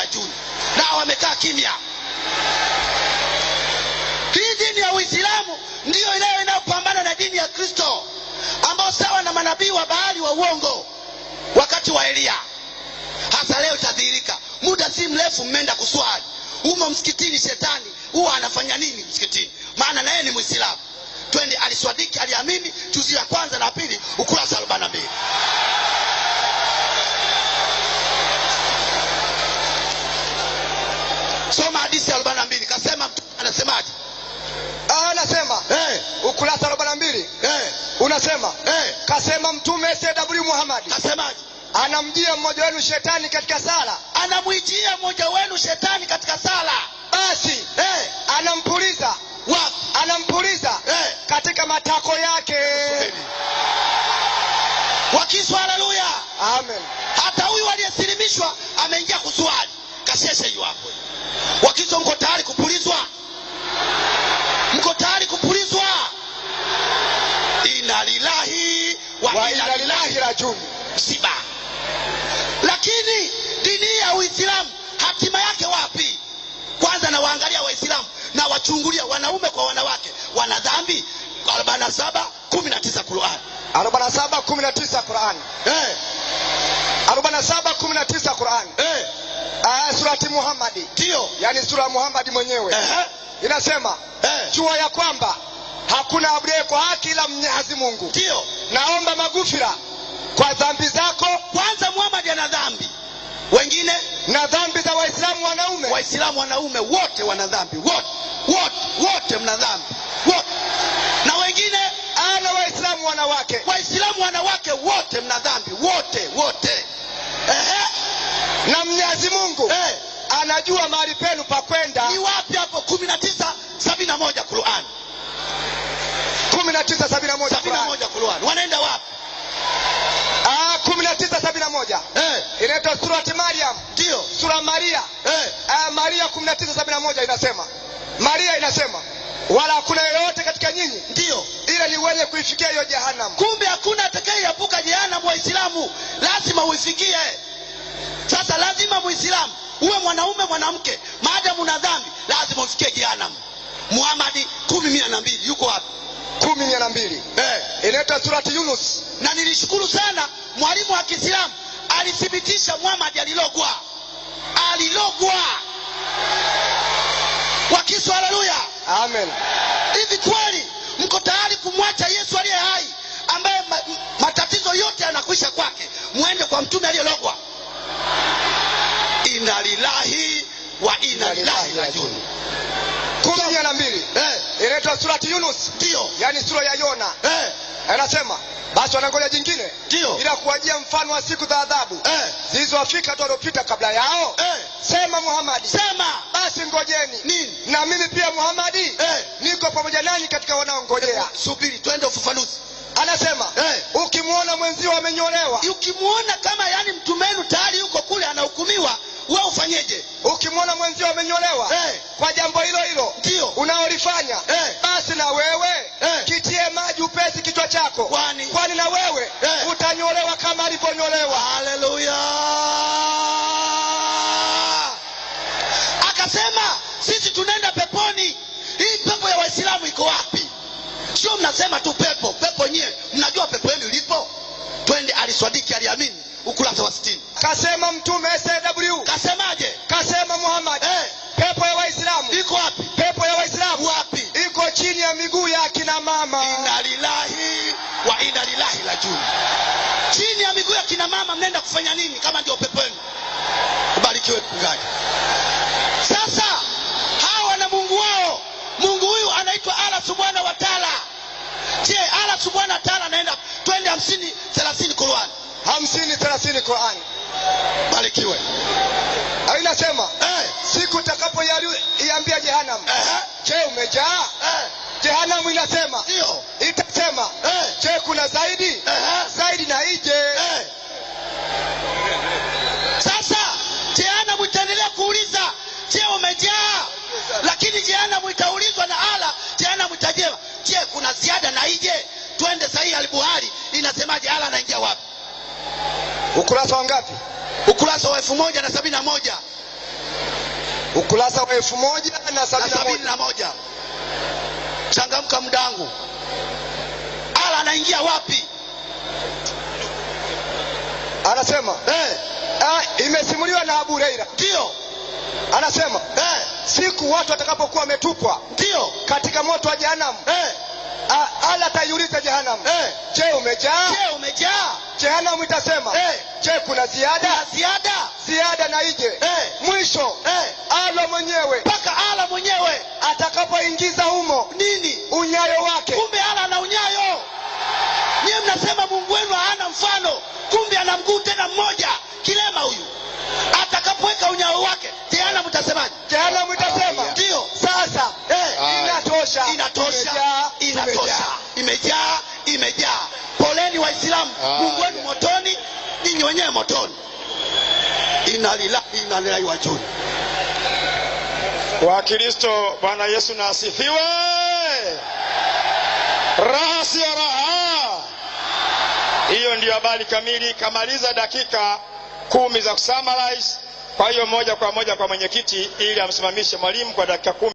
rajuni, na wamekaa kimya. Hii dini ya Uislamu ndiyo ile inayopambana na dini ya Kristo, ambao sawa na manabii wa Baali wa uongo wakati wa Eliya. Hasa leo itadhihirika. Muda si mrefu mmeenda kuswali humo msikitini, shetani huwa anafanya nini msikitini? Maana naye ni Mwislamu. Twende, aliswadiki, aliamini. Juzi ya kwanza na pili, ukurasa 42. Soma hadithi ya 42. Kasema mtu anasemaje? Anasema ukurasa 42 unasema kasema Mtume SAW Muhammad. Kasemaje? Anamjia mmoja wenu shetani katika sala. Anamwijia mmoja wenu shetani katika sala. Basi anampuliza. Wapi? Anampuliza katika matako yake. Wakiswa, haleluya. Amen. Hata huyu aliyesilimishwa ameingia kuswali. Kasheshe yu hapo. Wakiswa, mko tayari kupulizwa? Mko tayari kupulizwa? Inna lillahi wa Wa inna inna ilaihi lillahi rajiun. Msiba. Lakini dini ya Uislamu hatima yake wapi? Kwanza nawaangalia Waislamu na wachungulia wanaume kwa wanawake wana dhambi. 47:19 Qur'an. 47:19 Qur'an. 47:19 Qur'an. Surati Muhammad. Ndio. Yaani sura Muhammad mwenyewe. Inasema, jua ya kwamba hakuna abudiye kwa haki ila Mwenyezi Mungu. Ndio. Naomba magufira kwa dhambi zako. Kwanza Muhammad ana dhambi. Wengine na dhambi za Waislamu wanaume. Waislamu wanaume wote wana dhambi. Wote, wote, wote mna dhambi. Wote. Na wengine ana Waislamu wanawake. Waislamu wanawake wote mna dhambi. Wote, wote. Na Mwenyezi Mungu anajua mahali penu pa kwenda. Ni wapi hapo? 19:71 Qur'an. 19:71 Sabini na Qur'an. moja Qur'an. Wanaenda wapi? 19:71. Inaitwa surati Maryam. Ndio. Sura Maria. Maria 19:71 inasema. Maria inasema wala hakuna yeyote katika nyinyi Ndio. ila ni wenye kuifikia hiyo jehanamu. Kumbe hakuna atakayeepuka jehanamu. Waislamu lazima uifikie. Sasa lazima Muislamu uwe mwanaume mwanamke, maadamu una dhambi lazima ufikie jehanamu. Muhammad 10:102 yuko wapi? 10:102. Inaitwa surati Yunus. Na nilishukuru sana mwalimu wa Kiislamu alithibitisha Muhammad alilogwa. Alilogwa. Wakristo, haleluya. Amen. Hivi kweli mko tayari kumwacha Yesu aliye hai ambaye matatizo yote yanakwisha kwake, muende kwa mtume aliyelogwa? Inna lillahi wa inna ilaihi rajiun. 10:102. Inaitwa surati Yunus. Ndio. Yaani sura ya Yona. Anasema basi wanangoja jingine Ndio. ila kuwajia mfano wa siku za adhabu zilizowafika watu waliopita kabla yao. Sema Muhammad. Sema. Basi ngojeni. Nini? Na mimi pia Muhammad niko pamoja nanyi katika wanaongojea. Subiri twende ufafanuzi. Anasema, ukimuona mwenzio amenyolewa, ukimuona kama yani mtume wenu tayari yuko kule anahukumiwa, wewe ufanyeje? Ukimuona mwenzio amenyolewa kwa jambo hilo hilo Ndio. unaolifanya, basi na wewe kitie maji upesi kichwa chako. Kwani? Kwani na wewe utanyolewa kama alivyonyolewa. Haleluya. Akasema sisi tunaenda peponi. Hii pepo ya Waislamu iko wapi? Sio mnasema tu pepo, pepo nyie mnajua pepo yenu ilipo? Twende, aliswadiki, aliamini, ukurasa wa 60. Kasema Mtume SAW. Kasemaje? Kasema Muhammad. Pepo ya Waislamu iko wapi? Pepo ya Waislamu wapi? Iko chini ya miguu ya kina mama. Inna lillahi wa inna ilaihi rajiun. Chini ya miguu ya kina mama mnaenda kufanya nini kama ndio pepo yenu? Ubarikiwe mchungaji. Sasa hawa na Mungu wao. Mungu huyu anaitwa Allah Subhanahu wa Ta'ala. Je, Allah Subhanahu wa Ta'ala anaenda? Twende 50:30 Qur'an. 50:30 Qur'an. Barikiwe. Inasema, siku utakapoiambia Jehanamu, je, umejaa? Jehanamu inasema, Ndio. Itasema, je, kuna zaidi? Zaidi na ije. Sasa Jehanamu itaendelea kuuliza, je, umejaa? Lakini Jehanamu itaulizwa na Allah, Jehanamu itajema, je, kuna ziada na ije? Twende sahihi al-Bukhari inasemaje? Allah anaingia wapi? Ukurasa wa ngapi? Ukurasa wa 1071. Ukurasa wa 1071. 71. Changamka mdangu. Ala anaingia wapi? Anasema imesimuliwa na Abu Huraira. Ndio. Anasema siku watu watakapokuwa wametupwa ndio katika moto wa jehanamu, ala ataiuliza jehanamu, je, umejaa? Je, umejaa? Jehanamu itasema, je, kuna ziada? Kuna ziada? Ziada na ije. Mwisho ala mwenyewe, mpaka ala mwenyewe atakapoingiza humo nini? Unyayo wake. Kumbe ala ana unyayo. Nyie mnasema Mungu wenu hana mfano, kumbe ana mguu tena mmoja, kilema huyu. Atakapoweka unyayo wake, jehanamu itasemaje? Jehanamu itasema, Ndio. Sasa inatosha, Inatosha, imejaa, inatosha, imejaa. imejaa, imejaa. Poleni Waislamu, Mungu wenu motoni, ninyi wenyewe motoni. Inna lillahi inna ilaihi rajiun. Wakristo, Bwana Yesu na asifiwe. Raha sio raha. Hiyo ndiyo habari kamili. Kamaliza dakika 10 za kusummarize. Kwa hiyo moja kwa moja kwa mwenyekiti ili amsimamishe mwalimu kwa dakika 10.